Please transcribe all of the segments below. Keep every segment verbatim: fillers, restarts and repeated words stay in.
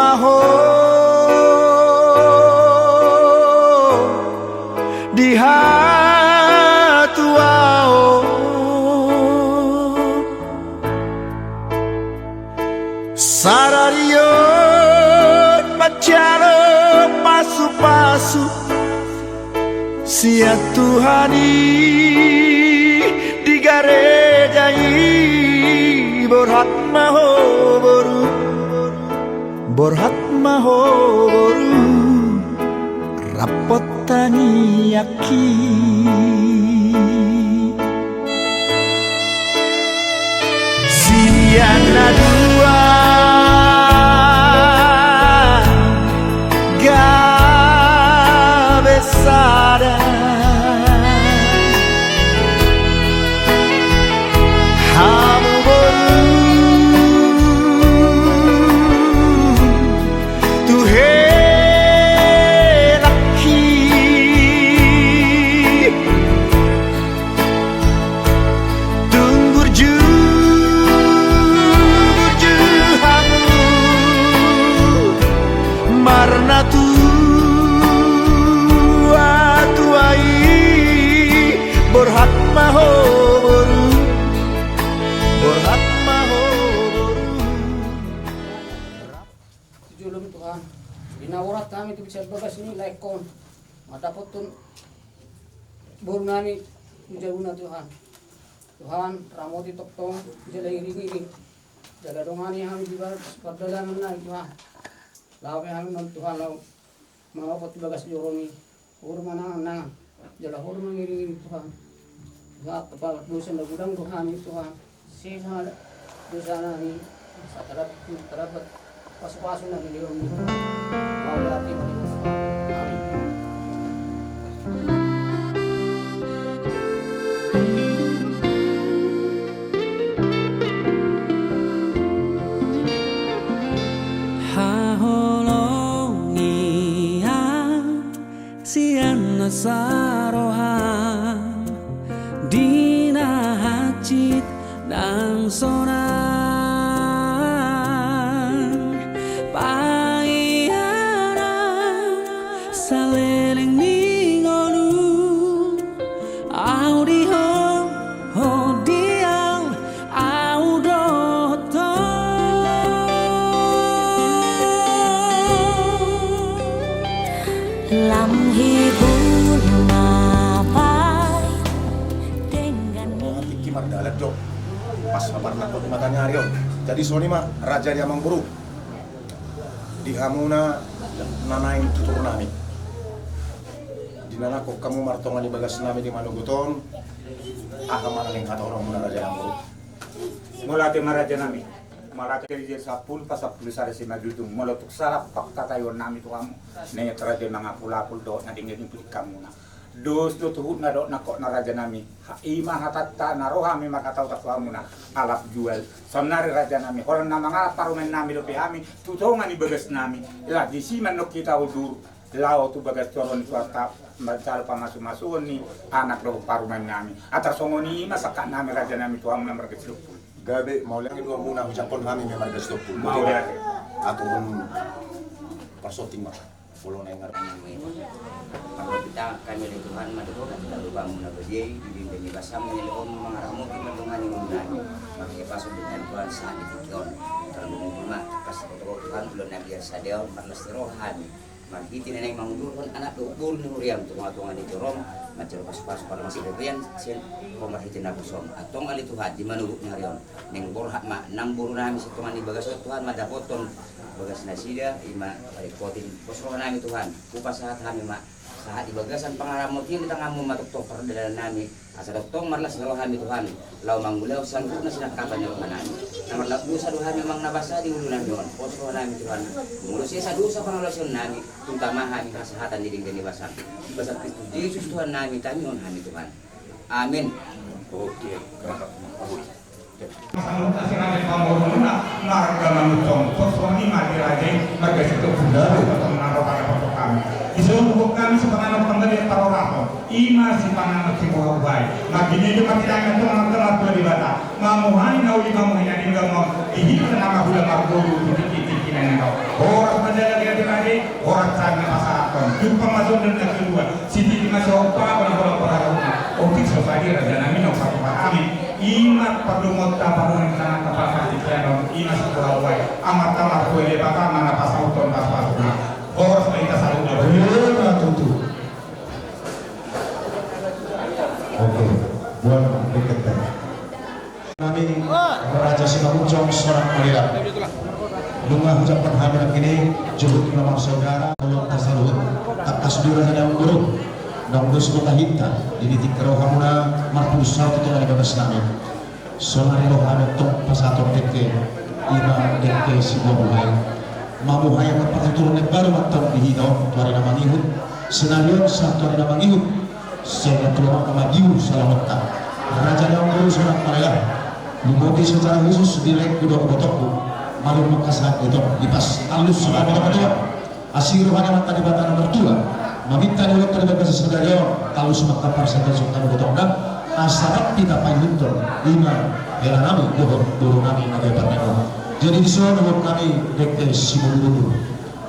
Ho di hatuaon. Sadari on manjalo pasupasu sian Tuhan i di gareja i. Borhat ma ho boru, borhat ma ho boru, rap tangiangki. Sian na dua gabe sada. Hamu boru tu helangki. Tung burju, burju hamu marnatua-tua i. Borhat ma ho boru, borhat ma ho boru. Jolom Tuhan, di na borhat hami tu sian bagas ni laengkon mandapothon boru nami tu jabuna Tuhan. Tuhan, ramoti tongtong jala iringiring, jala dongani hami di bagas pardalanan nami Tuhan. Laho pe hami on Tuhan laho manopot di bagas joro ni, hurang manangan-nangan jala hurang mangiringiring Tuhan. Tuhan, pardalanan na godang do hami Tuhan. Sesa dosa nami, asa tardapot, tardapot pasupasu na dilehon ni. Mauliate ma di Tuhan. Amin. Haholongian sian na saroha di na hansit nang sonang, paiana saleleng ni ngolu, au di ho, ho di au, au dohot ho. Lam hibul ma pae denggan. Oh, tingki mardalan do. Pas na parnangkok ni mataniari on. Jadi songon i ma raja ni amangboru. Di hamuna na naeng tutur nami. Di na nangkok hamu martonga ni bagas nami di manogot on. Aha ma na naeng hatahononmuna raja ni amangboru? Mauliate ma raja nami. Mauliate. Di Ezekiel sampulu, pasampulu sada, simanjujung. Molo tung sala pangkataion nami tu hamu, na ingot raja i mangapulapul dohot na denggan i tu hamuna. Dos do tutu na dohot nangkok na raja nami. Ha, i ma hatanta na ro hami marhata-hata tu hamuna. Alap jual. Saonari raja nami, holan na mangalap parumaen nami dope hami tu tonga ni bagas nami. Laos disi ma annon hita udur laho tu bagas joro ni Tuhanta manjalo pamasu-masuon ni anak dohot parumaen nami. Asa songon i ma sangkap nami raja nami tu hamu na marga Sitompul. Gabe, mauliate. Dua muna hujangkon hami ma marga Sitompul. Mauliate. Atuhon parsonting ma. Molo na ingar. Parhobita hami ale Tuhan, mandok hami tu hamuna badia i, di denggan ni basam ni ale on mangaramoti mandongani ngolu nami. Marhite pasu-pasu ni Tuhan sahat di tingki on. Tarlumobi ma, pas toko Tuhan, ulaon nami di ari sadari on, marlas ni roha hami. Marhite na naeng mangudurhon anak dohot boru ni huriaM tu tonga-tonga ni joroM, manjalo pasu-pasu pardalanan sadari on, sian Ho marhite naposoM. Antong ale Tuhan, di manogot ni ari on, naeng borhat ma nang boru nami sian tonga ni bagas on Tuhan, mandapothon bagas nasida, i ma paringkoton pos roha nami Tuhan. Hupasahat hami ma, sahat di bagasan pangaramotion di tanganMu ma tongtong pardalanan nami. Asa tongtong marlas ni roha hami Tuhan, laho mangulahon sanggup na sinangkapan ni roha nami. Na marlaok dosa do hami amang na basa di ulu nami on, pos roha nami Tuhan. Molo sesa dosa pangalaosion nami, tung tama hami hasahatan di denggan ni basaM. Di basa Kristus Jesus Tuhan nami, tangihon hami Tuhan. Amin. Oke. Sanggup na sirade pamoruonna, marga Manungkun, pos roha ni ma di raja i, marga Sitompul, tongtong na ro pada pos roha nami. Di son huhut hami sipanganon panggabean parorahon. I ma sipanganon sibuha-buha i. Margine do ma hita nang tongtong na martua Debata. Mamuhai na uli mamuhai na denggan on. Di hita na mahula marboru di tingki-tingki. Horas ma jala dia dirade, horas sanga pasahathon. Jumpa ma jolo na kedua, sititi ma sihompa, bona bona parahutna. Otik so sadia raja nami na umpatupa hami. Ima pardomuanta, pardomuan tangan, tapasang di pianon, ima sikola uai. Amanta martua Debata ma na pasauthon paspasuna. Horas ma hita saluhutna. Ima tutu. Oke, buat berikutnya. Nami Raja Simangunsong Sonak Malela. Nunga hujampang hami nangkin i, juhut na marsaudara, tolong tasaluhut. Tangkas do raja na umur, naung dos do tahinta, di tingki rohamuna, marpudun saut tu tonga ni bagas nami. Sonari roha nami tong pasahaton dengke, ima dengke sibuhabuhai. Mamuhai angka partuturan na imbaru ma tong di hita on, tu ari na mangihut. Sonari on sahat tu ari na mangihut. Sai na tulang ma magiur salamonta. Raja na umur Sonak Malela. Lumobi secara khusus di laengku dohot botongku. Malum ma angka di pas alus salamonta. Asi roha ni Amanta Debata na martua. Maminta ni Amanta Debata sadari on. Alus ma angka parsaoran sungkun botongna. Asa rap hita paihuthon. Ima hela nami dohot boru nami na gabe parneon. Jadi dison nami dengke sibuhabuhai.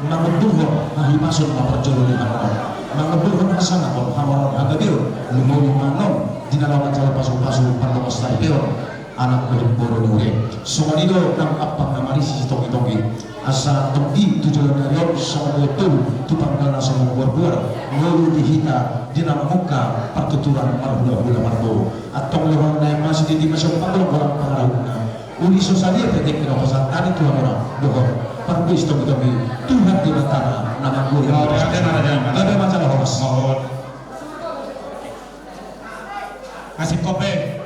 Mangondurhon hahipason ma parjolo ni hami on. Mangondurhon hasangapon, hamaolon, hagabeon, lumobi ma annon di na laho manjalo pasupasu parlomos taripeon, anak dohot boru ni huria. Songon i do nang ampang na marisi sitongitongit. Asa tonggi tu joloan ni ari on songon buat tolu, tu pangkal na songon buarbuar, ngolu di hita di na mamungka partuturan marhulahula marboru. Antong lehon nai ma sititi ma sihompa, bolangbolang pangarahutna. Uli so sadia pe dengke na hupasahat hami tu hamuna dohot parpes tongitongit, Tuhan Debata na manggohi. Gabe ma jala horas. Asik kopi.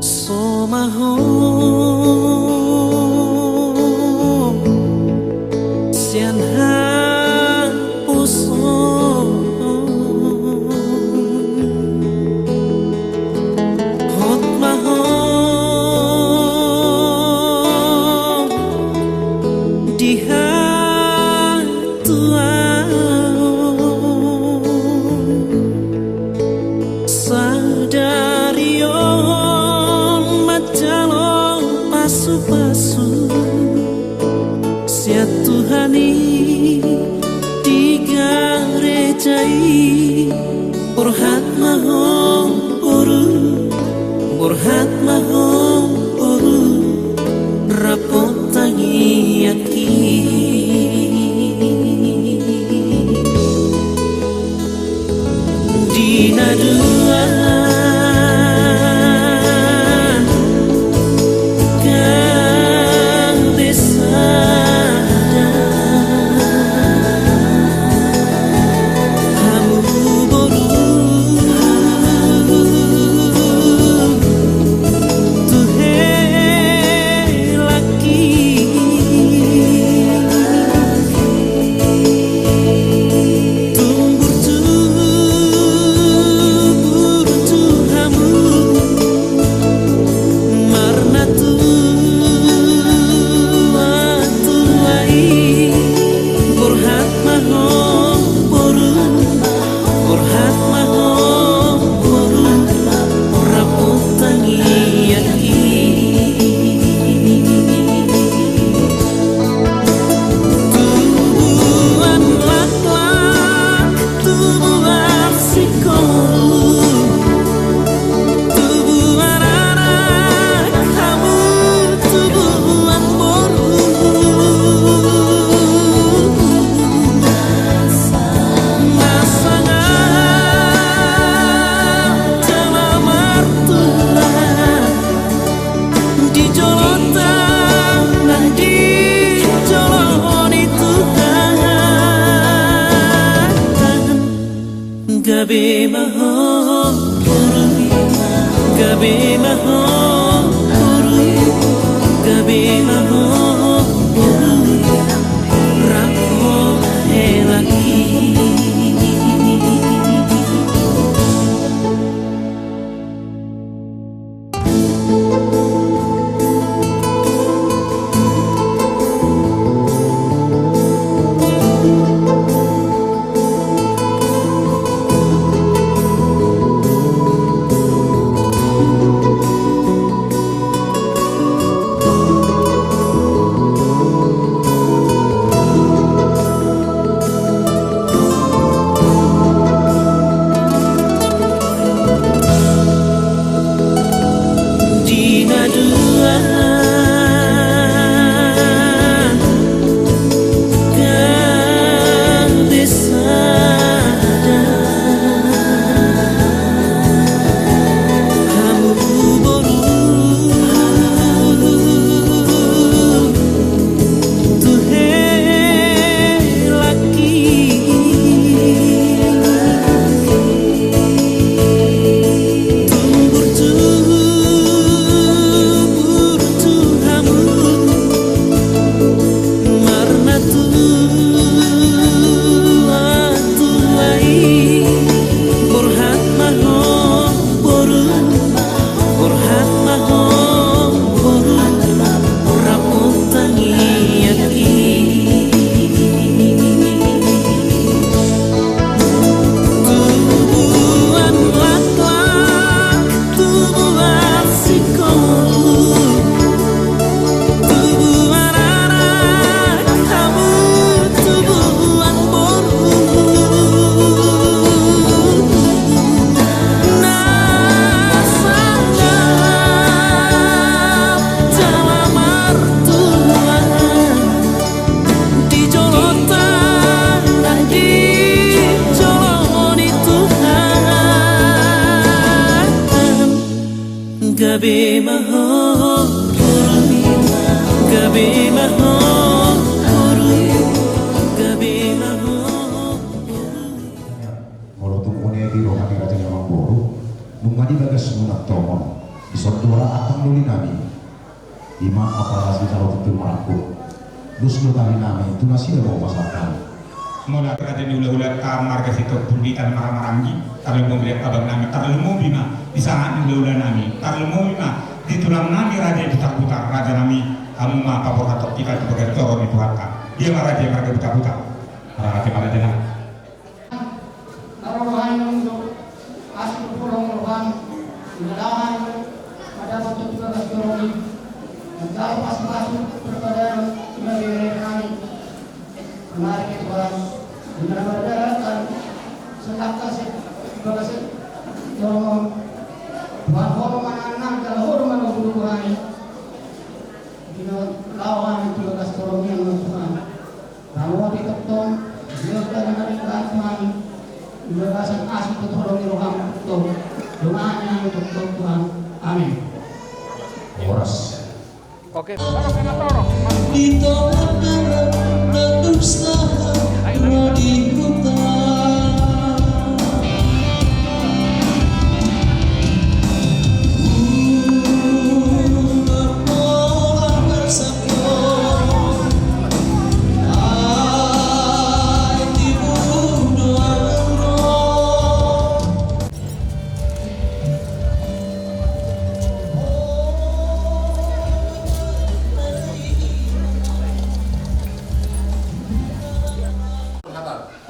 So ma ho sian haposoon. Hot ma ho di hatuaon. Sadari on manjalo pasupasu sian Tuhan i di gareja i. Borhat ma ho boru, borhat ma ho boru, rap tangiangki. Di na dua gabe sada hamu boru tu helangki. Tumbur-tumbur tu hamu marnatua-tua i. Borhat ma ho boru, borhat ma ho boru, rap tangiangki. Tubuan laklak, tubuan singkoru, tubuan anak hamu, tubuan boru. Na sangap jala martua di jolonta nang di jolo ni Tuhan. Gabe ma ho boru, gabe ma ho boru, gabe ma ho boru, rap helangki. Gabe ma ho, boru, gabe ma ho. Molo tung unang di roha ni raja ni amangboru, nunga di bagasmuna tongon, dison do ra angka doli nami. Ima apala sisalo tutu marangkup. Dos do tali nami tu nasida ma hupasahat. Molo raja ni hulahulanta marga Sitompul di tano Maranggi, tarlumobi di abang nami, tarlumobi ma di sahat ni hulahula nami, tarlumobi ma di tulang nami raja i Butarbutar, raja nami, hamu ma paborhathon hita tu bagas joro ni Tuhanta. Dia ma raja i marga Butarbutar. Raja ma raja nami. Narohani nunga asi tu holong ni roham, inalahan, madapothon tu bagas joro i, manjalo pasupasu parpadanan tu bere-bere nami. Mari ke Tuhan, di na mardalan, sandangka se, bagas joro, Tuhan, holong ma anakna, jala holong ma na hudok rohani. Di na laho hami tu bagas joro i, Tuhan. Ramoti tongtong, di na mardalan hami, di bagasan asi tu holong ni roham, tong. Dongan nami tongtong, Tuhan. Amin. Horas. Oke.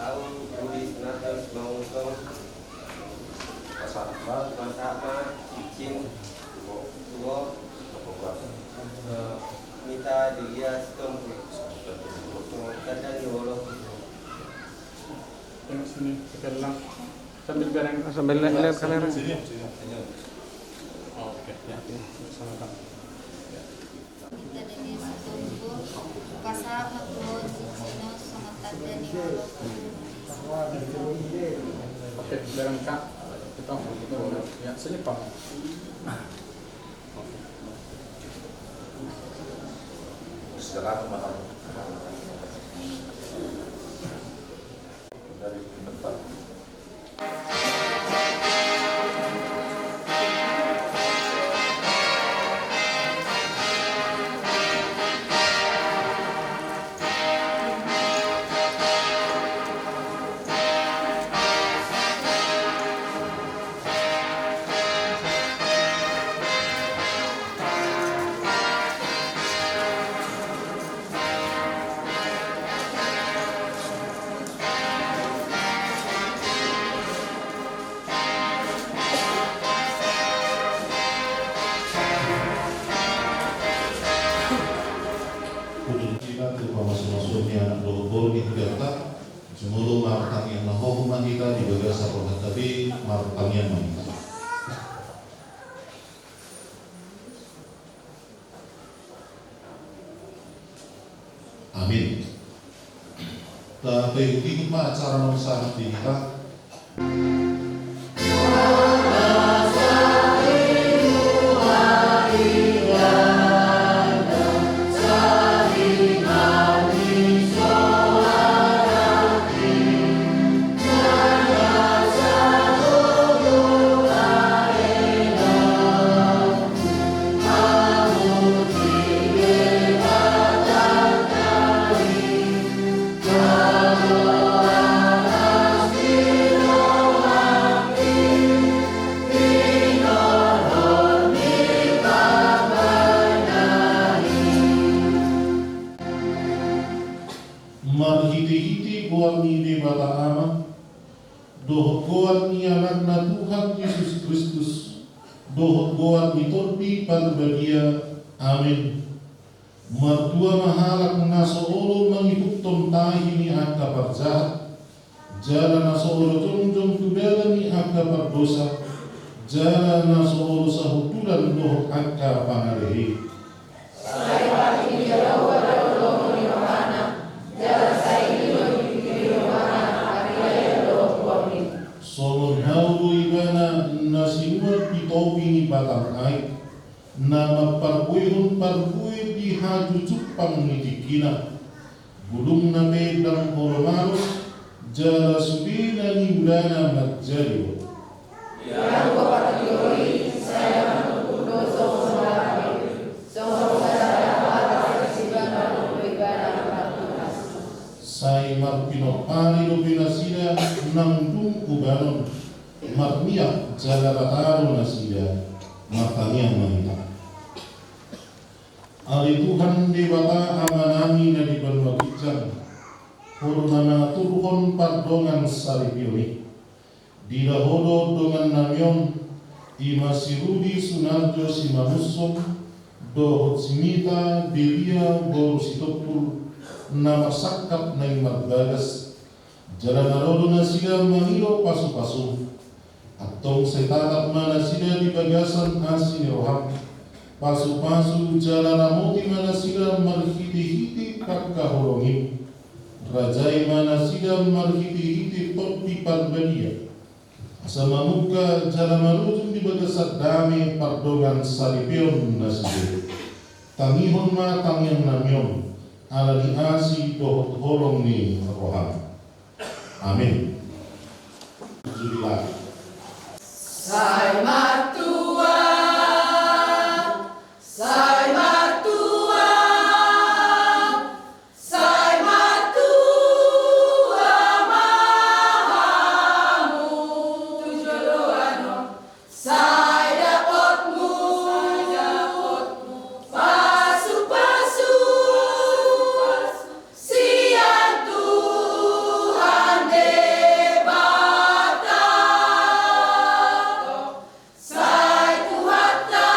Au Budi Ignatius Manguntong, Basama, Basama, Cicin, Tuo, Tuo, eh, Mita Delia Sitompul. Tanda ni olo. Tengok sini, kita bilang. Sambil bereng, sambil lihat kamera. Sini, sini, sini. Oke, ya. Sama-sama. Mita Delia Sitompul, hupasahat ma tu ho Cicin on songon tanda ni olo. Oke, bereng, Kak. Kita, kita, ya, sini, Pak. Oke. Silakan, Pak. Dari tempat. Hudok hita tu pamasumasu ni anak dohot boru ni hudanta, jumolo martangiang na hohom ma hita di bagasan rohanta be, martangiang ma hita. Amin. Tapaihutihut ma acara na sahat di hita. Marhitehite goar ni Debata Ama, dohot goar ni Anakna Tuhan Jesus Kristus, dohot goar ni Tondi Parbadia. Amin. Martua ma halak na so olo mangihuthon tahi ni angka parjahat, jala na so olo jongjong tu dalan ni angka pardosa, jala na so olo sahundulan dohot angka pangalehe. Sai patuduhon ni Jahowa do lomo ni rohana, jala sai dilo dipingkiri rohana pariayan dohot goarni. Songon hau do ibana na sinuan di topi ni batang aek, na mamparbuehon parbue di hajujupan ni tingkina. Bulungna pe ndang holong alus, jala sude na niulana manjadi on. Ia hupatorang do i, sai marpinompar do songon na laho, songon na laho, sai marpinompar dope nasida nang dung ubanon, marmiak jala rata do nasida. Martangiang ma hita. Ale Tuhan Debata Amanami na di banua ginjang, Ho do na mangaturhon pardongan saripeon i. Diida Ho do dongannami on, i ma si Rudi Sunarjo Simanusong, dohot si Mita Delia boru Sitompul, na marsangkap na i marbagas, jala na ro do nasida mangido pasupasu. Antong sai tatap ma nasida di bagasan asi ni roham. Pasupasu jala ramoti ma nasida marhitehite pangkaholongim. Rajai ma nasida marhitehite Tondi Parbadia. Asa mamungka jala marujung di bagasan dame pardongan saripeon nasida. Tangihon ma tangiangnami on, ala ni asi dohot holong ni roham. Amin. Jubila. Sai martua, sai martua, sai martua ma hamu tu joloan on. Sai dapotmu, sai dapotmu pasupasu sian Tuhan Debata. Sai Tuhanta,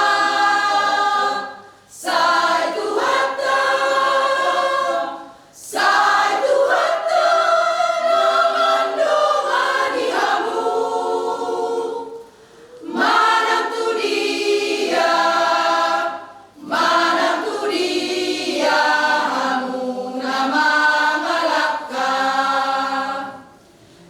sai Tuhanta, sai Tuhanta na mandongani hamu. Manang tu dia, manang tu dia hamu na mangalangka.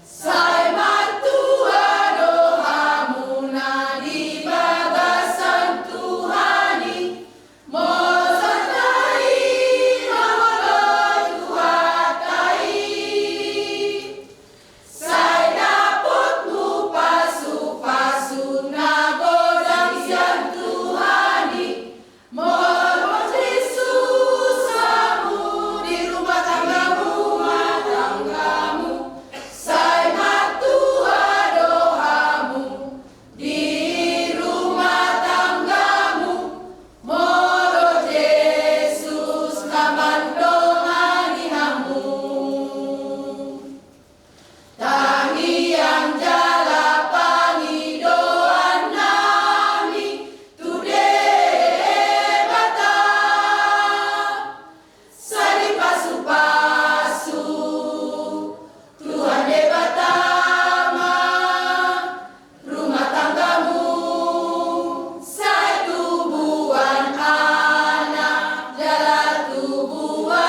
Sai martua do hamu na di bagasan Tuhan i. Mosonta i na holoi Tuhanta i. Sai dapotmu pasupasu na godang sian Tuhan i. Molo Jesus hamu di rumah tanggamu, rumah tanggamu, sai martua do hamu di rumah tanggamu. Molo Jesus na mandongani hamu. Tangiang jala pangidoannami tu Debata. Sai dipasupasu Tuhan Debata ma rumah tanggamu, sai tubuan anak jala tubuan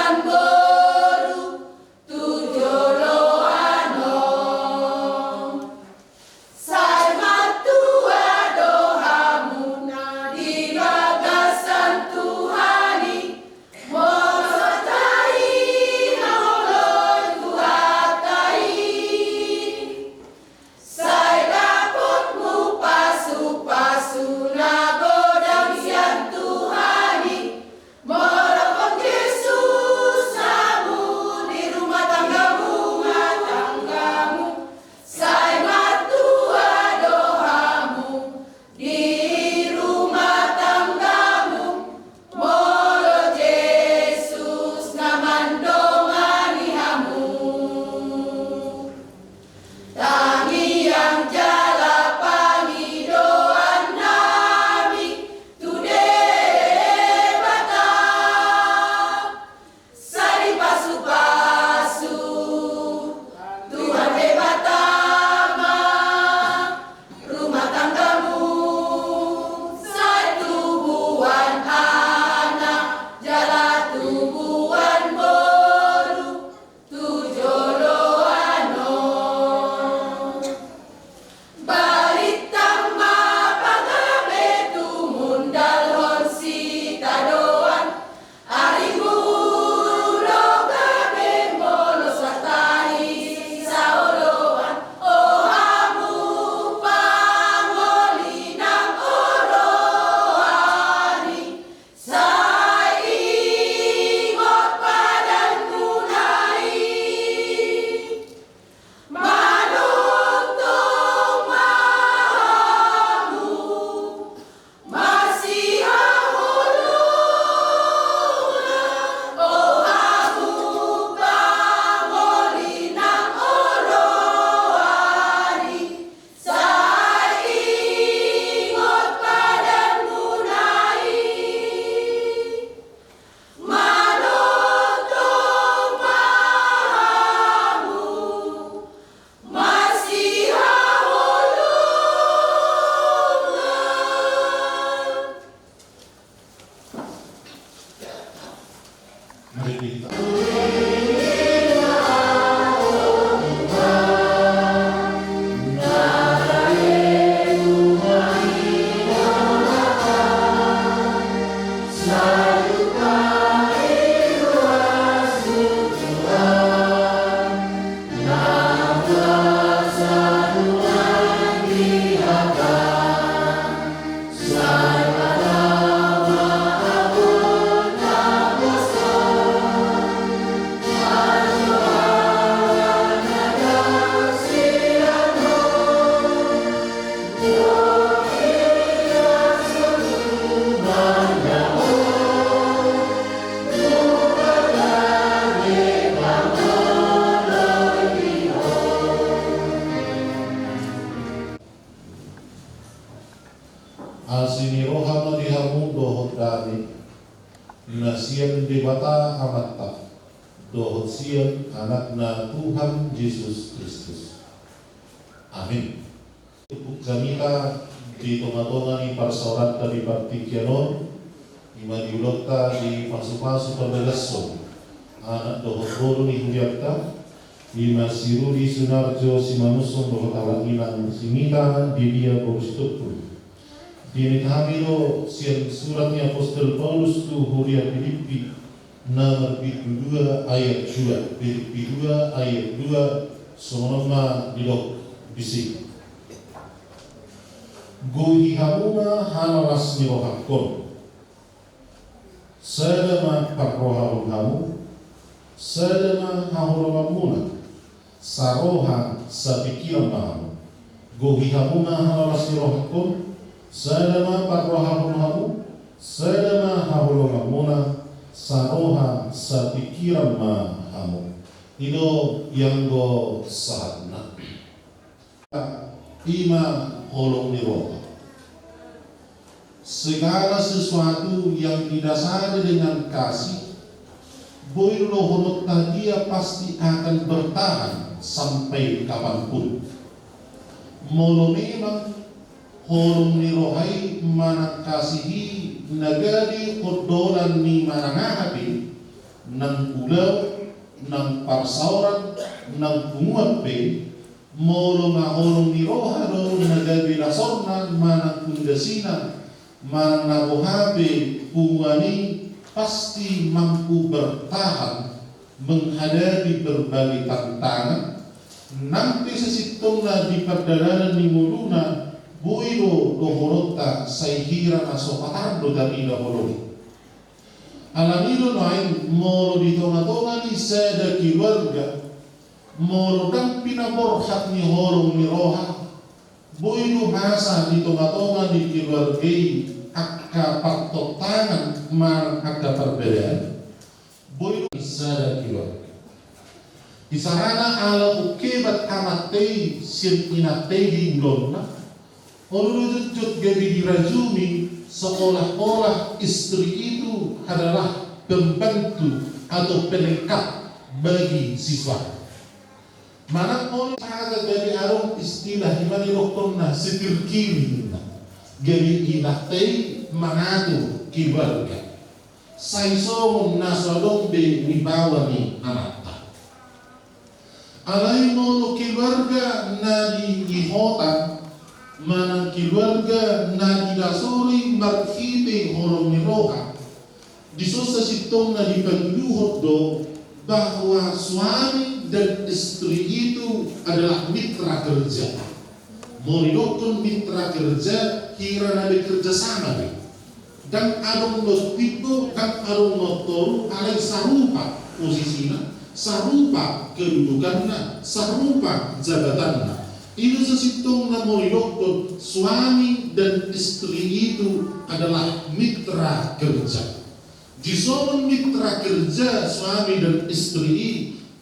Asi ni roha ma di hamu dohot dame, na sian Debata Amanta, dohot sian Anakna Tuhan Jesus Kristus. Amin. Jamita di tonga-tonga ni parsaoranta di partingkian on, ima di ulaonta di pasupasu pardalason anak dohot boru ni hurianta, ima si Rudi Sunarjo Simanusung dohot halak inang Simita di dia boru Sitompul. Diingot hami do sian surat ni apostel Paulus tu huria Pilippi, na marbindu dua ayat dua, Pilippi dua ayat dua, songon on ma didok disi. Gohi hamu ma halalas ni rohangkon. Sada ma parrohahon hamu, sada ma haholonganmuna, saroha sapingkiran ma hamu. Gohi hamu ma halalas ni rohangkon, sada ma parrohahon hamu, sada ma haholonganmuna, saroha sapingkiran ma hamu. I do ianggo sahatna. Ima holong ni roha. Segala sesuatu yang didasari dengan kasih, boi do dohononta, dia pasti akan bertahan sampai kapanpun. Molo memang holong ni roha i manang kasih i na gabe hondolan ni manang aha pe, nang ulaon, nang parsaoran, nang punguan pe, molo nga holong ni roha do na gabe lasorna manang pundasina, manang na boha pe punguan i, pasti mampu bertahan menghadapi berbagai tantangan. Nang pe sasintongna di pardalanan ni ngoluna, boi do dohononta sai hira na so patar do tarida holong i. Alani do nuaeng, molo di tonga-tonga ni sada keluarga, molo ndang pinaborhat ni holong ni roha, boi do masa di tonga-tonga ni keluarga i angka partontangan manang angka parbedaan. Boi do sada keluarga. Isarana ala umhebat amanta i sian inanta i di ulaonna, olo do jotjot gabe dirajumi seolah-olah istri itu adalah pembantu atau pelengkap bagi si suami. Manang olo taga gabe adong istilah i ma didokkonna setir kiri ninna. Gabe inanta i mangatur keluarga. Sai songon na so adong be wibawa ni amanta. Alai molo keluarga na diihota manang keluarga na didasori marhite holong ni roha, dison sasintongna dipatuduhon do bahwa suami dan istri itu adalah mitra kerja. Molo didokkon mitra kerja, hira na bekerja sama do i. Ndang adong na tindo, ndang adong na toru, alai sarupa posisina, sarupa kedudukanna, sarupa jabatanna. I do sasintongna molo didokkon suami dan istri itu adalah mitra kerja. Dison mitra kerja suami dan istri i,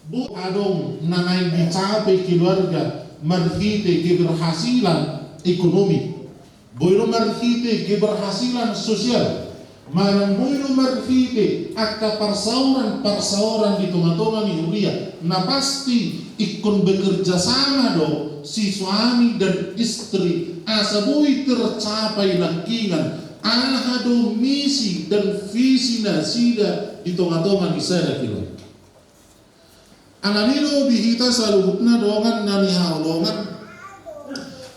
boi adong na naeng dicapai keluarga marhite keberhasilan ekonomi. Boi do marhite keberhasilan sosial, manang boi do marhite angka parsaoran-parsaoran di tonga-tonga ni huria, na pasti ingkon bekerja sama do si suami dan istri asa boi tercapai nangkiningan Aha do misi dan visi nasida di tonga-tonga ni sada keluarga? Alani do di hita saluhutna dongan na nihaholongan,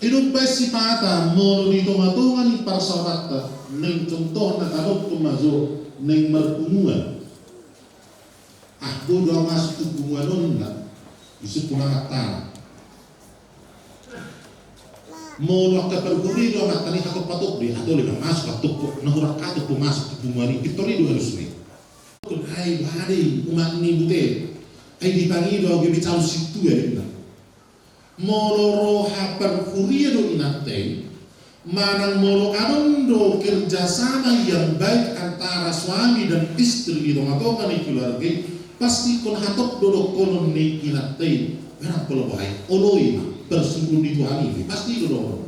i do umbahen sipata molo di tonga-tonga ni parsaoranta, naeng contohna tadok tu majo naeng marpunguan. Ah, do do masuk tu punguan on na, isuk punguan tana. Molo angka parguru i do angka tani hatop-hatop do i, atau lebih masuk hatop, na hurang hatop masuk tu punguan i, pintor i do harus ni. Ai bade umat ni bute. Ai dipangido au gabe calon sintua ninna. Molo roha parhuria do inanta i, manang molo adong do kerjasama yang baik antara suami dan istri di tonga-tonga ni keluarga i, pasti ingkon hatop do dohonon ni inanta i. Manang pola boha i, oloi ma, parsuruon ni Tuhan i, pasti do dohonon.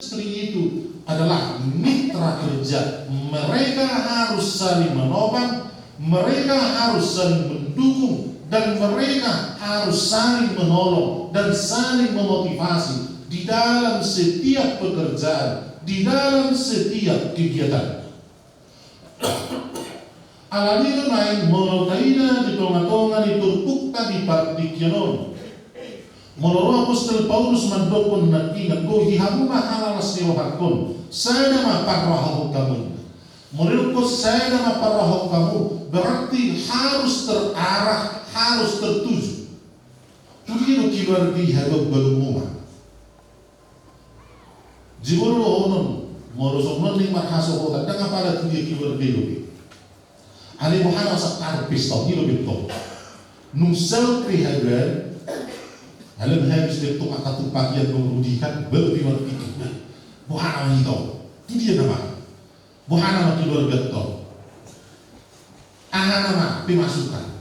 Istri itu adalah mitra kerja. Mereka harus saling menopang, mereka harus saling mendukung, dan mereka harus saling menolong dan saling memotivasi di dalam setiap pekerjaan, di dalam setiap kegiatan. Alani do naeng molo taida di tonga-tonga ni turpukta di partingkian on, molo ro apostel Paulus mandokkon nangkiningan, bohi hamu ma halalas ni rohangkon, sada ma parrohahon hamu. Molo didokkon sada ma parrohahon hamu, berarti harus terarah, harus tertuju. Tu dia do keluarga i habaen balum muna? Jumolo dohonon, molo songon on naeng marhasohotan, ndang apala tu dia keluarga i dope. Alai boha na sangkar pesta on i dope tong. Nunga saut pe habaen, alai habis be tong angka tumpang i nunga rudihan, baru di warung itu. Boha na i tong? Tu dia nama? Boha nama keluarga tong? Aha nama pemasukan?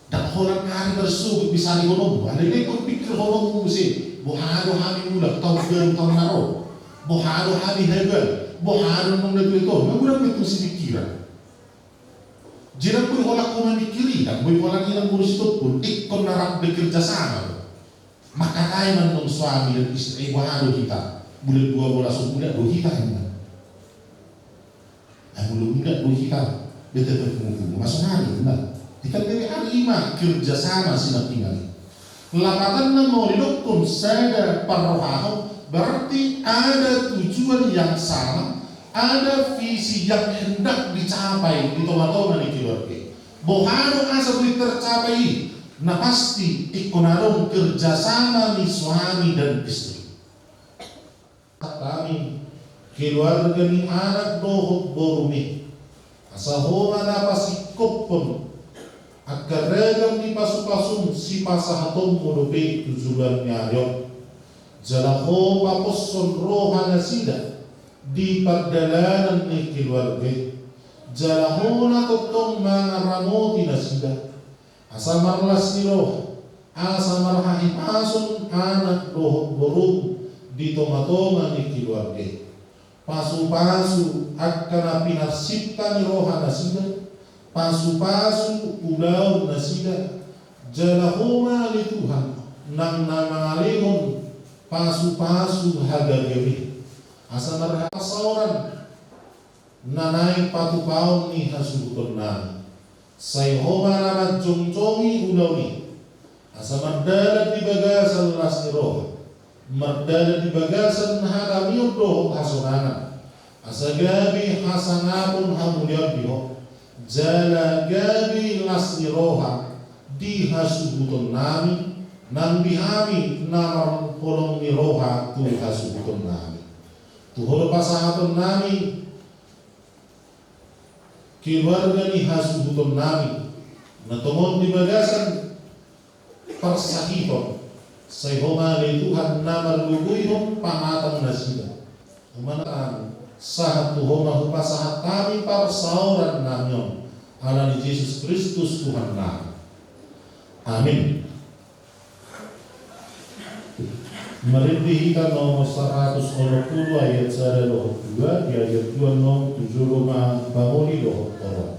Ndang holan ari marsogot bisa di holongmu, alai ingkon pikir holongmu muse. Boha do hami mulak taon baru, taon na ro? Boha do hami habaen? Boha do nang na tuatua? Nunga mulak be tu si pikiran. Jadi ndang boi holan ho mamikiri, ndang boi holan i nang boru sitompul, ingkon na rap bekerja sama do. Mangkatai ma nang suami dan istri, eh, boha do hita? Bulan dua belas on mulak do hita ninna. Ai molo mulak do hita, beta berkumpul, masuk hari, nah. Hita bere hari i ma kerja sama sinangkiningan i. Lapatanna molo didokkon sada parrohahon, berarti ada tujuan yang sama, ada visi yang hendak dicapai di tonga-tonga ni keluarga. Boha do asa boi tercapai i? Na pasti ingkon adong kerjasama ni suami dan istri. Hami, keluarga ni anak dohot borumi, asa ho ma na pasingkophon angka ragam ni pasupasum sipasahatonmu dope tu joloan ni ari on. Jala ho paposhon roha nasida di pardalanan ni keluarga i. Jala ho na tongtong mangaramoti nasida. Asa marlas ni roha, asa marhahipason anak dohot boru di tonga-tonga ni keluarga i. Pasupasu angka na pinarsinta ni roha nasida, pasupasu ulaon nasida, jala ho ma ale Tuhan nang na mangalehon pasupasu hagabeon i. Asa marhahipason na naeng patupaon ni hasuhutonnami. Sai ho ma na manjongjongi ulaon i, asa mardalan di bagasan las ni roha, mardalan di bagasan hatamion dohot hasonangan, asa gabe hasangapon hamuliaon di ho, jala gabe las ni roha di hasuhutonnami, nang di hami na marholong ni roha tu hasuhutonnami. Tu ho do pasahatonnami, keluarga ni hasuhutonnami, na tongon di bagasan parsahithon, sai ho ma ale Tuhan na margogoihon pamatang nasida. Ho ma na sahat tu ho ma hupasahat hami parsaorannami on, ala ni Jesus Kristus Tuhannami. Amin. Marende hita nomor saratus onom pulu ayat sada dohot dua, di ayat dua onom tu jolo ma pamuli dohot onom.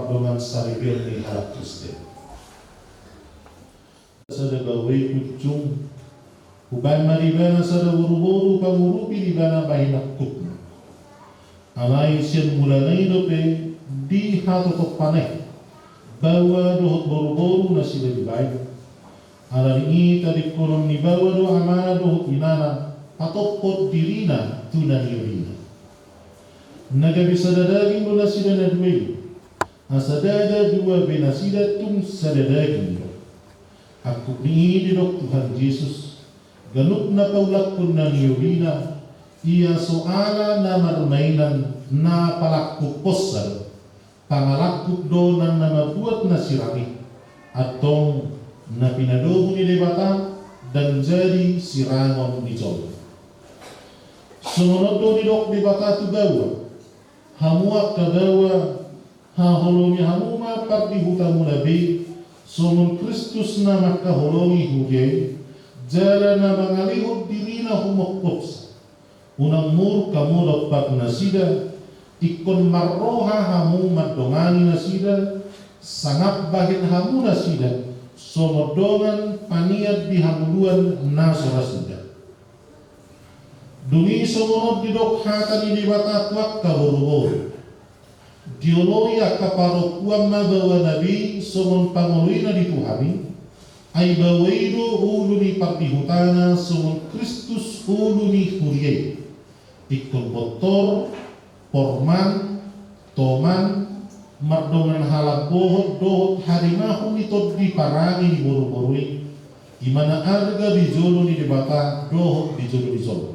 Pardongan saripeon ni halak Kristen. Sada baoa i punjung, hubaen ma di ibana sada boruboru pangurupi di ibana bahen angkupna. Alai sian mulana i dope dihatotopna i baoa dohot boruboru nasida dibaen. Alani i tadingkonon ni baoa do amana dohot inana patophot dirina tu na niulina. Na gabe sada daging do nasida na dua i. Asa ndada dua be nasida, tung sada daging do. Angkup ni i didok Tuhan Jesus, ganup na paulakkon na niulina, ia so ala na marmainan na palangkuphonsa do. Pangalangkup do na mambuat na sirang i. Antong na pinadomu ni Debata ndang jadi sirangon ni jolma. Songon on do didok Debata tu baoa. Hamu angka baoa, haholongi hamu ma pardihutamuna be, songon Kristus na mangkaholongi huria i, jala na mangalehon dirina humophopsa. Unang muruk hamu dompak nasida, ingkon marroha hamu mandongani nasida, sangap bahen hamu nasida, songon dongan panian di hangoluan na so ra suda. Dung i songon on didok hata ni Debata tu angka boruboru. Dioloi angka parompuan ma baoana be songon pangoloina di Tuhan i, ai baoa i do ulu ni pardihutana songon Kristus ulu ni huria i. Ingkon bontor, porman, toman, mardongan halambohon dohot harimahon ni tondi parange ni boruboru i, i ma na arga di jolo ni Debata dohot di jolo ni jolma.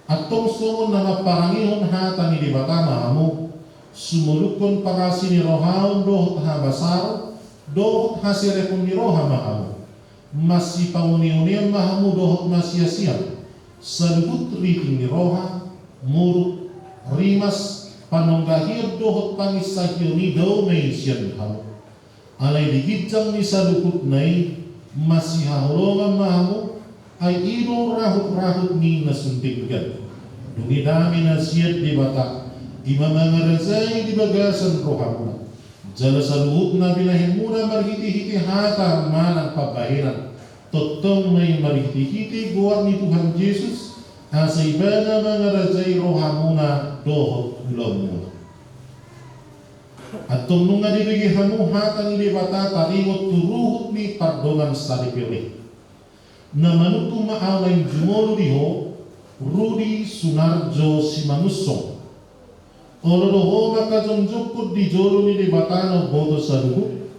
Antong songon na mamparangehon hata ni Debata ma hamu, sumolukhon parasi ni rohaon dohot habasaron dohot haserepon ni roha ma hamu. Masipauneunean ma hamu dohot masiasian, saluhut riting ni roha, muruk, rimas, panonggahion dohot panginsahion i dao ma i sian hamu. Alai di ginjang ni saluhutna i, masihaholongan ma hamu, ai i do rahutrahut ni na sun denggan. Dung i dame na sian Debata, i ma mangarajai di bagasan rohamuna. Jala saluhutna binahenmuna marhitehite hata manang pambahenan, tongtong ma i marhitehite goar ni Tuhan Jesus, asa ibana mangarajai rohamuna dohot ulaonmuna. Antong nunga dibege hamu hata ni Debata taringot tu ruhut ni pardongan saripeon i. Na manungkun ma ahu naeng jumolo di ho, Rudi Sunarjo Simangunsong. Olo do ho mangkajongjongkon di jolo ni Debata na umboto saluhut,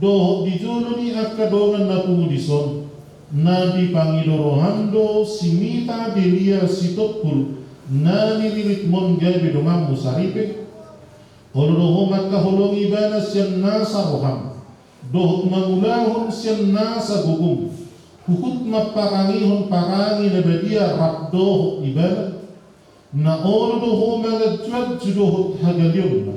dohot di jolo ni angka dongan na pungu dison, na dipangido roham do si Mita Delia Sitompul, na niriritmon gabe donganmu saripe. Olo do ho mangkaholongi ibana sian nasa roham, dohot mangulahon sian nasa gogom, huhut mamparangehon parange na badia rap dohot ibana. Na olo do ho manganjuanju dohot hagaleonna,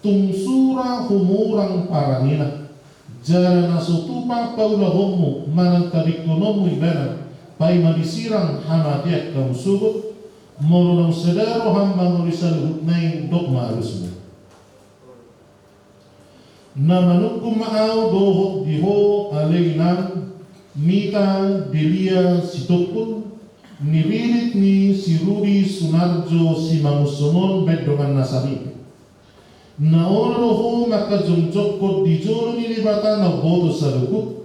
tung sura humurang parangena. Jala na so tupa paulahonmu manang tadingkononmu ibana, paima disirang hamatean hamu sogot, molo naung sada roham mangoloi saluhutna i, dok ma alusmu. Na manungkun ma ahu dohot di ho ale inang Mita Delia Sitompul, niririt ni si Rudi Sunarjo Simangunsong on baen donganna saripe. Na olo do ho mangkajongjongkon di jolo ni Debata na umboto saluhut,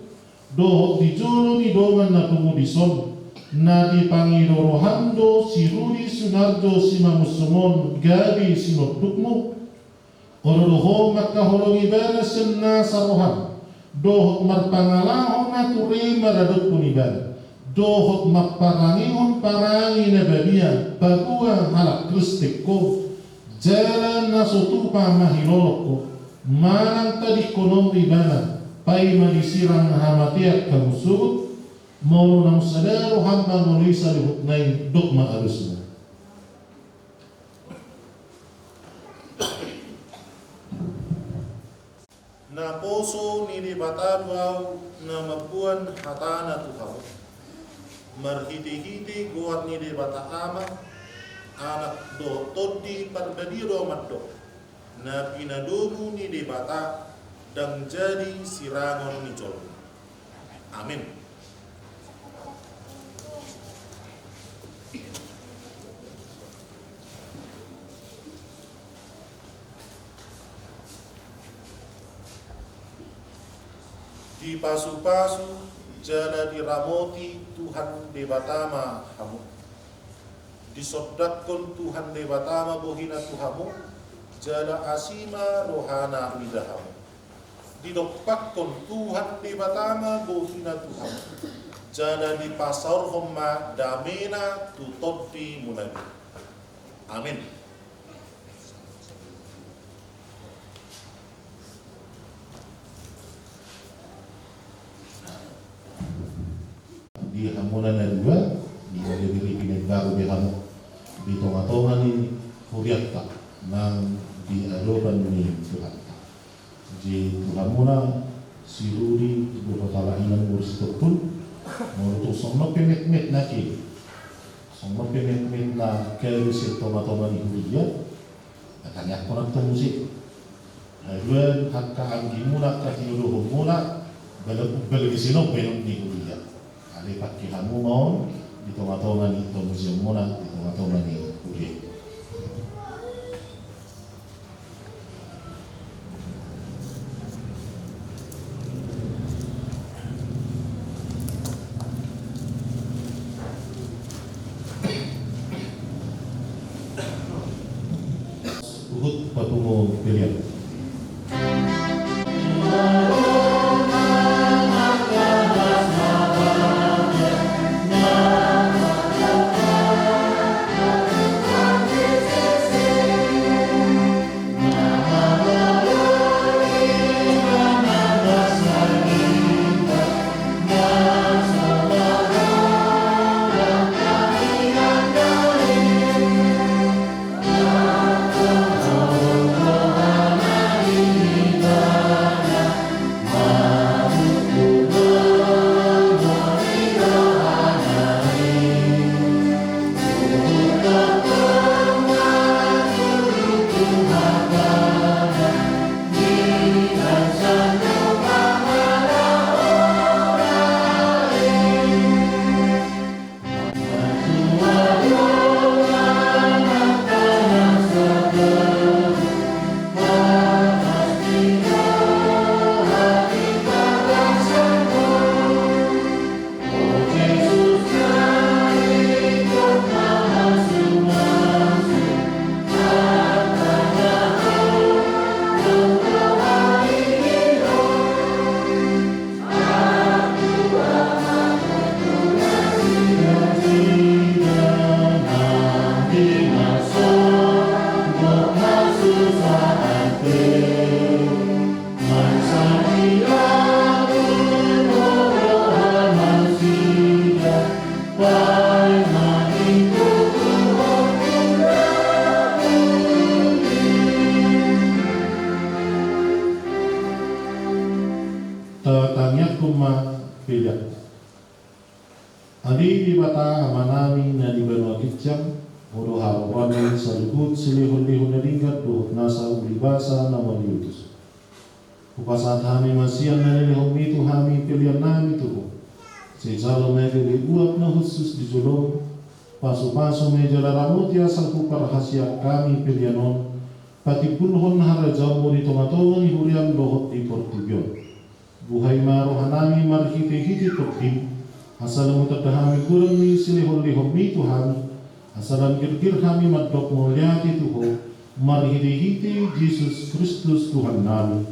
dohot di jolo ni dongan na pungu dison, na dipangido roham do si Rudi Sunarjo Simangunsong on gabe sinondukmu. Olo do ho mangkaholongi ibana sian nasa roham, dohot marpangalaho na ture maradophon ibana, dohot mamparangehon parange na badia paboa halak Kristen ho, jala na so tupa mahilolong ho, manang tadingkononmu ibana, paima disirang hamatean hamu sogot, molo naung sada roham mangoloi saluhutna i, dok ma alusmu. Naposo ni Debata do ahu na mamboan hatana tu hamu, marhitehite goar ni Debata Ama, Anak dohot Tondi Parbadia do ahu mandok. Na pinadomu ni Debata, ndang jadi sirangon ni jolma. Amin. Dipasupasu jala diramoti Tuhan Debata ma hamu. Disondangkon Tuhan Debata ma bohina tu hamu, jala asi ma rohana mida hamu. Didompakkon Tuhan Debata ma bohina tu hamu, jala dipasaorhon ma damena tu tondimuna be. Amin. Di hamuna na dua, di na diri pinendaru be hamu di tonga-tonga ni hurianta nang di adopan ni Tuhanta. Jadi tu hamuna si Rudi dohot halak inang boru Sitompul, molo tung songon on pe metmet na ke, songon on pe metmet na ke di si tonga-tonga ni huria, na tangiangkon antong muse. Haduan angka anggimuna, angka tinodohonmuna, bala, bala di sinon baenon ni huria. Alai pake hamu ma on di tonga-tonga ni pamusionmuna, di tonga-tonga ni huria. Huhut papungu pelean. Tatangiangkon ma pelean. Ale Debata Amanami na di banua ginjang, Ho do haroroanmi saluhut silehon-lehon na denggan dohot nasa ulibasa na mauliutus. Hupasahat hami ma sian na nilehonmi tu hami peleannami tu Ho. Sai jalo ma gabe uap na hushus di jolom, pasupasu ma i jala ramoti asa huparhaseang hami pelean on, patimbulhon harajaonmu di tonga-tonga ni huriam dohot di portibi on. Buhai ma rohanami marhite-hite tondim, asa lam hutanda hami godang ni silehon-lehonmi tu hami, asa lam girgir hami mandok mauliate tu Ho, marhite-hite Jesus Kristus Tuhannami.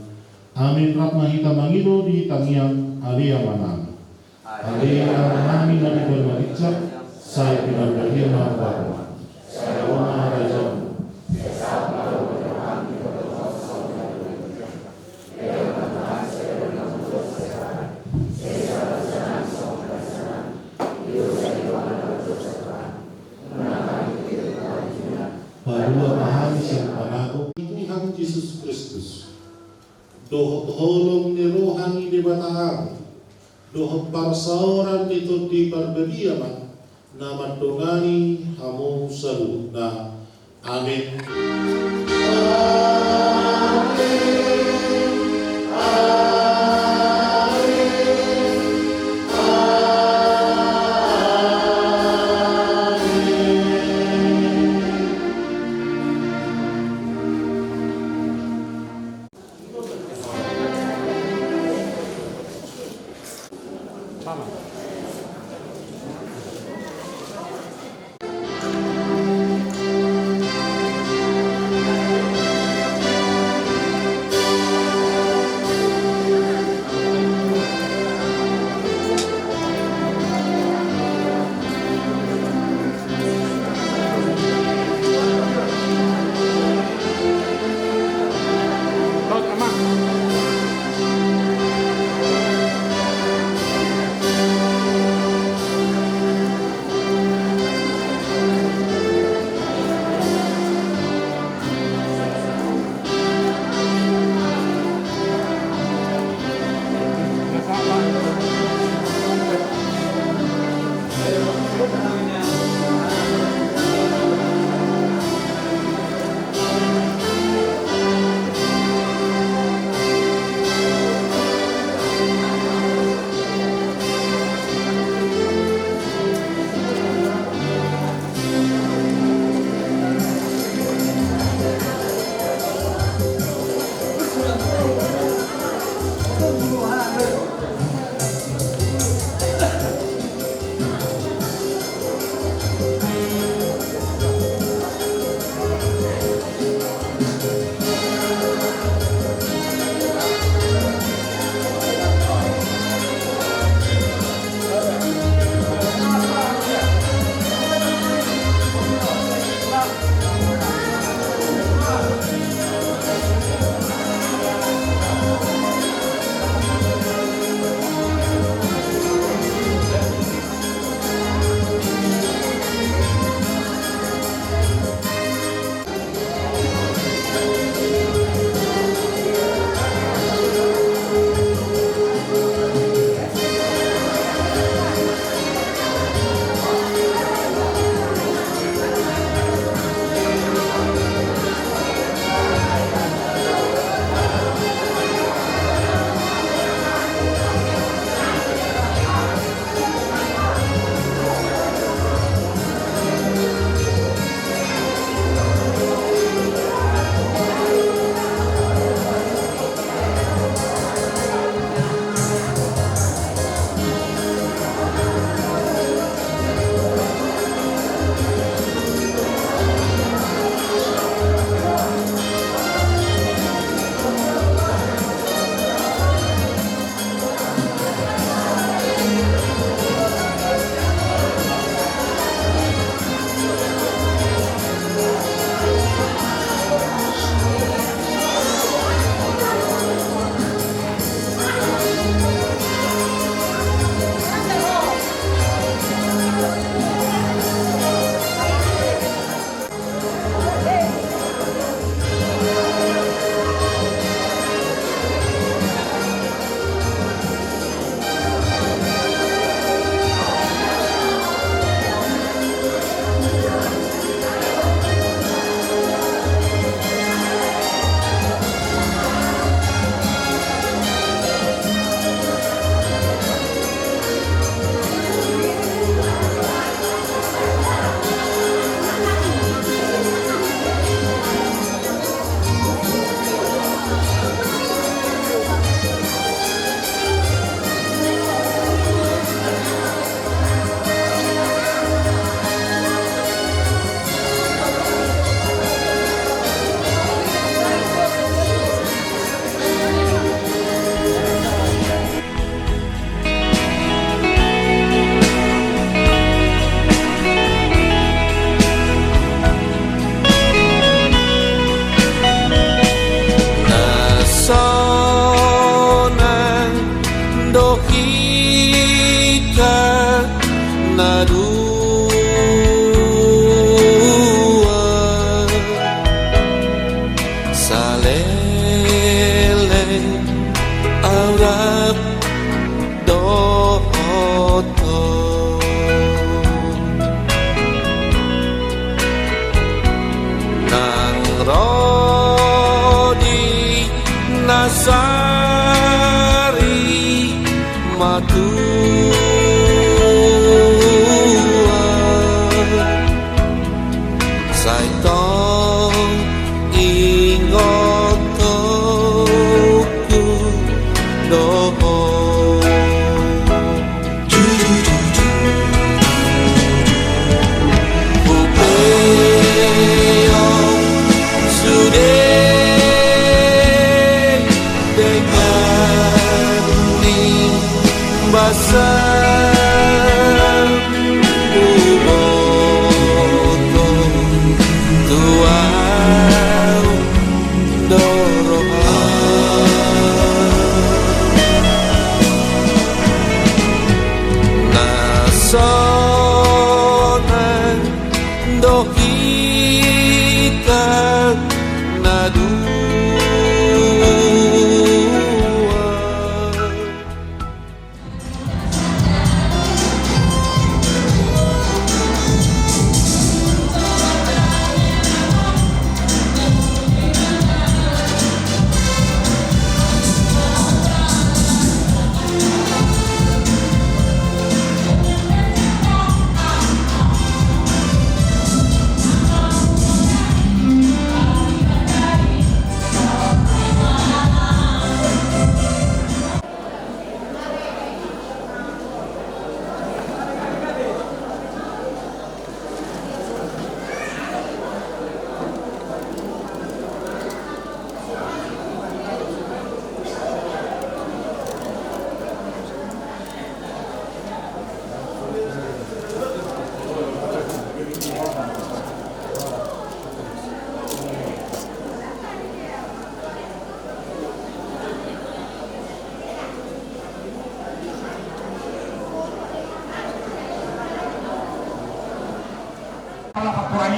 Amin. Rap ma hita mangido di tangiang Ale Amanami. Ale Amanami na di banua ginjang, sai pinarbadia ma goarmu. Sai ro ma harajaonmu. Palua ma hami sian pangago ni Tuhan Jesus Kristus, dohot holong ni roha ni Debata Ama, dohot parsaoran ni Tondi Parbadia ma na mandongani hamu saluhutna, Amen. Na sonang do hita na dua, saleleng au rap dohot ho.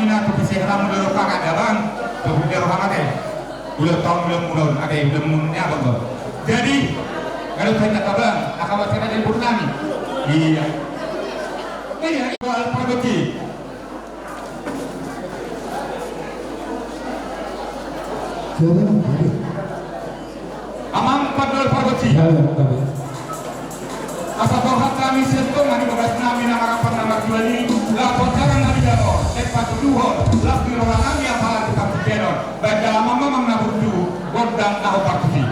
Ina tu pise halamu dolo pakat abang, tu pise halamu ate. Ulang tahun, ulang tahun, ate, ulang tahun ni abang, bang. Jadi, kalau saya tak abang, akan buat saya dari Burnami. Iya. Iya, iya, Pak Bupati. Amang Pandor Pargonsi. Asa torhat hami sian tonga ni bagas nami na marapang na marjual i, laho tu acara na dijalo, dipatuduhon las ni roha nami apala di partingkian on, baen da amang-amang na burju, gondang na hombar tusi.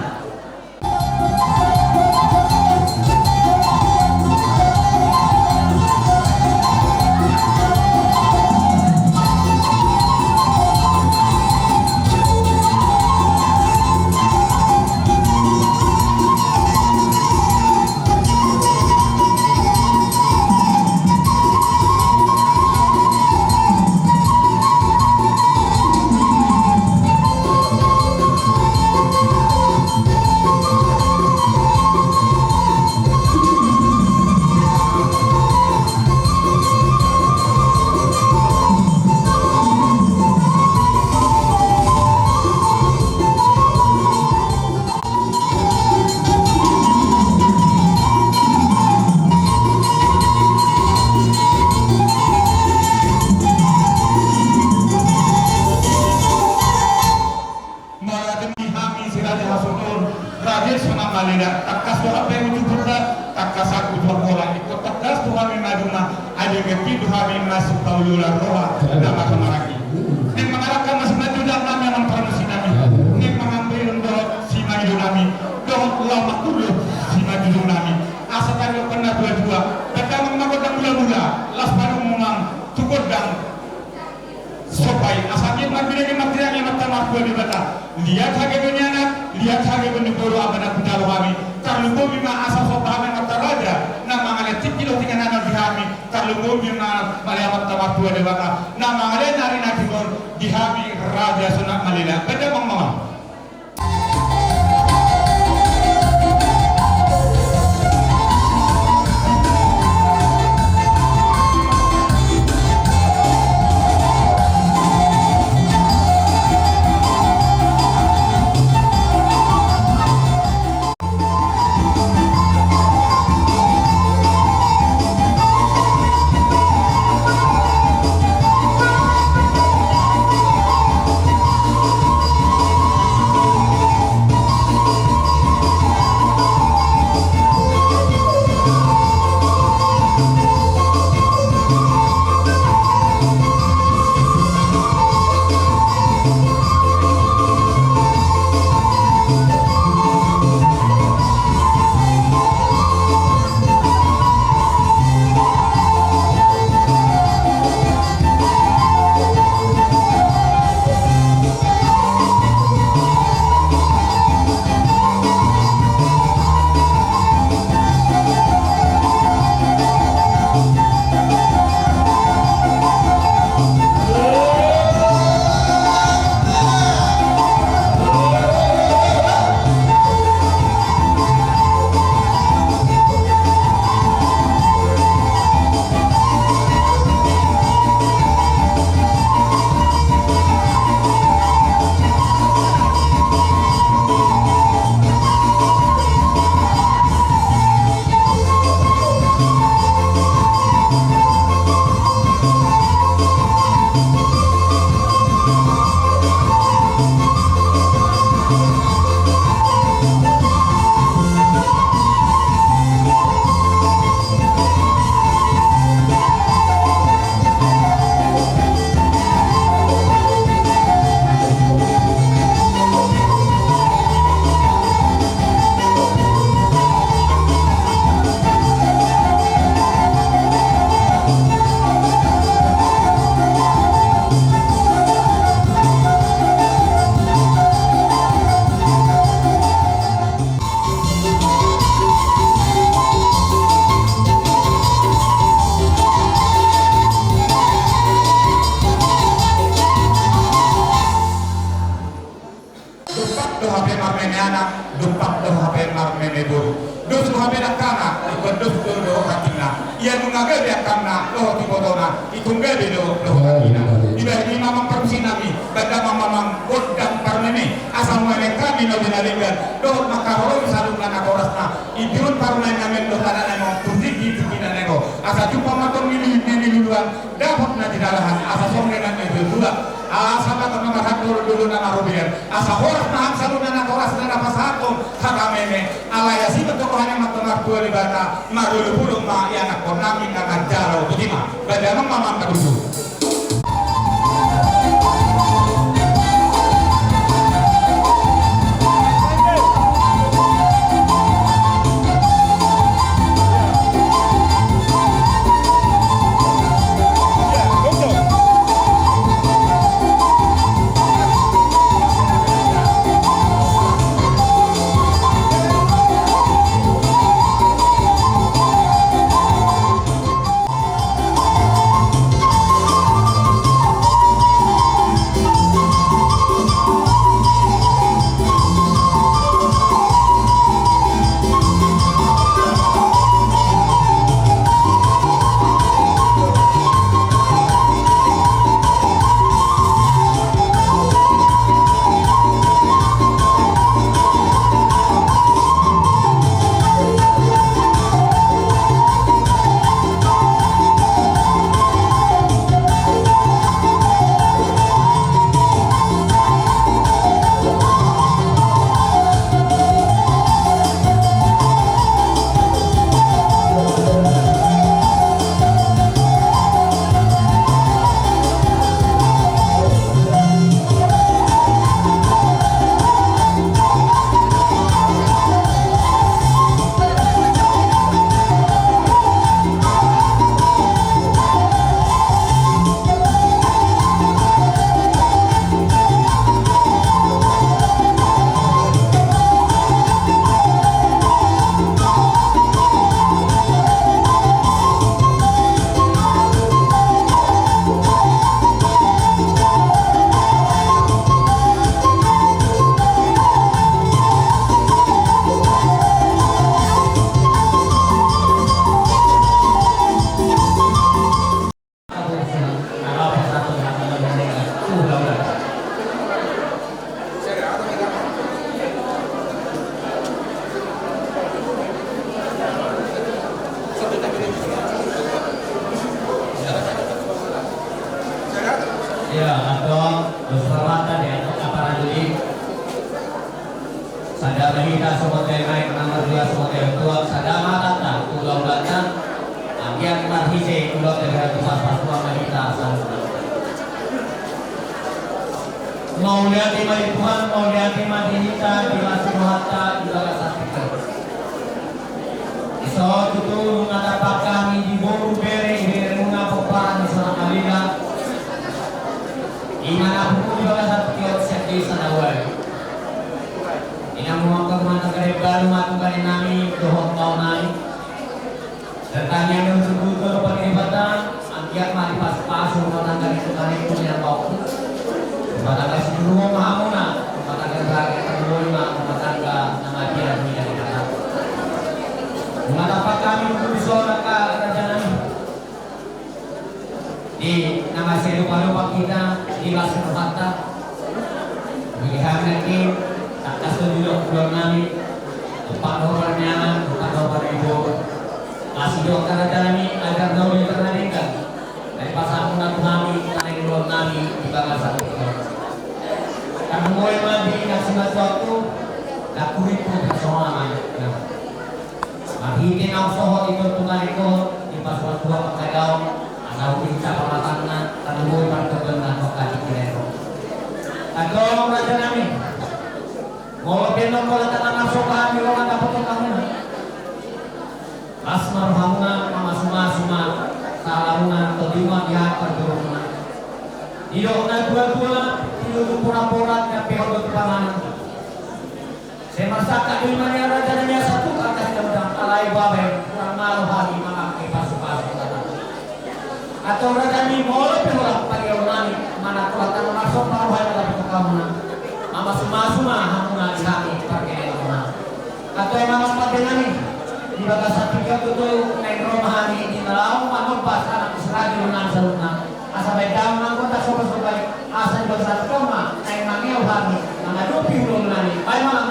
Mauliate ma di hami si Raja Hasutor, Raja Sona Malela, tangkas do hape uju burda, tangkas angkup tu angkola, ingkon tangkas do hami maduma, adi ngepi do hami masipauli-uli roha, na marhamaranggi. Naeng mangalangka ma simanjujung nami amang pargonsi nami. Naeng mangambilon dohot simanjujung nami. Dohot laho mangkurlut simanjujung nami. Asa tadi opan na dua-dua. Tanda mang magodang mula-mula. Las panumu mang tu gondang. Sopai asa anggiat marbinege martiangi amanta martua Debata. Liat hagebeon ni anak, liat hagebeon ni boru aba na hujalo hami. Tarlumobi ma asa somba hami amanta raja na mangalean tingki dohot inganan on di hami. Tarlumobi ma ale amanta martua Debata na mangalean ari na tingki on di hami Raja Sona Malela. Baen da amang-amang. Ia nunga gabe angkangna dohot ibotona, i tung gabe do dohot hambina. Dibahen i ma amang parmusik nami, bahen damang ma amang gondang parmeme, asa mumeme hami na binalinggan dohot mangkaholongi saluhutna natorasna. Idion parumaen nami on dohot anak nami on tu tingki-tingki na naeng ro, asa jumpang ma tong ni luluan, dapot na jinalahan, asa songon na nidok-dok, asa ma tong na marhaha dohot na marobean, asa horas ma hami saluhutna natorasna na pasahathon hata meme. Alai asi ma tong rohana ma tong Amang Debata, marolopolop ma ianakhon nami na manjalo. Botima, bahen damang ma amang parmusik. Ya, antong, berhormat ya, aparat ini. Sada ma hita songon denggan, na marjual songon denggan tuak, sada ma hatanta tu hulahulanta, anggiat marhite ulaon denggan tu paspas tuak ma hita saluhutna. Mauliate ma di Tuhan, mauliate ma di hita, di las ni rohanta, di bagasan tingki on. Dison tutu nunga tampak hami di boru, bere, iberemuna, pomparan di son Amalila. Ima na puput di bagasan tingki on sian desa na ualu. Inang, mangkon manang gare baru ma tu gare nami dohot bao nami. Sertanya nang suku toro pangiribatang, anggiat ma dipasupasu rumah tangga ni tu gare tu inang bao. Rumah tangga siduruhon ma hamuna, rumah tangga bahagia, tarlumobi ma rumah tangga na mabiar ni gare kata. Nunga tampak hami tu dison angka raja nami. Di na masialupalupa hita di las ni rohanta. Bagi hami nangkin, tangkas do didok ulaon nami, tumpak do parniangan, tumpak do paribo. Asi do angka raja nami, agar na uli ternadingkan. Dari pasahat muna tu hami, tanai ulaon nami di bagasan tingki on. Tarlumobi ma di na simatua tu, na kuriku bersama. Marhite naung sohot i tu gare on, dipasuan Tuhan pangkadaon, asa uli hinsa pamatangna, tarlumobi partondionna tu angka tingki on. Antong raja nami, molo pe nunga holan tangkas marsopa hami ro mandapothon hamuna, las ma rohamuna mamasumasu ma sahalamuna, tondimuna di hata parjolo muna. Didok na tuatua, tinutup porampora, niampe hot do tu panganon. Sai marsangkap do i ma nian raja nami, asa tung tangkas didangdang, alai bahen hurang malo hami manang pe pasupasu. Antong raja nami, molo pe holan pangkirim nami, manang holan tangkas marsopa roha i mandapothon hamuna, mamasumasu ma hamuna di hami pargellenmuna. Antong manang pande nami. Di bagasan tingki on tutu naeng ro ma hami di na laho manopas anak Israel di nang saluhutna. Asa baen damang ma tangkas sopan-sopan i, asa di bagasan tingki on ma naeng mangihut hami mangadopi hulahula nami. Baen ma nang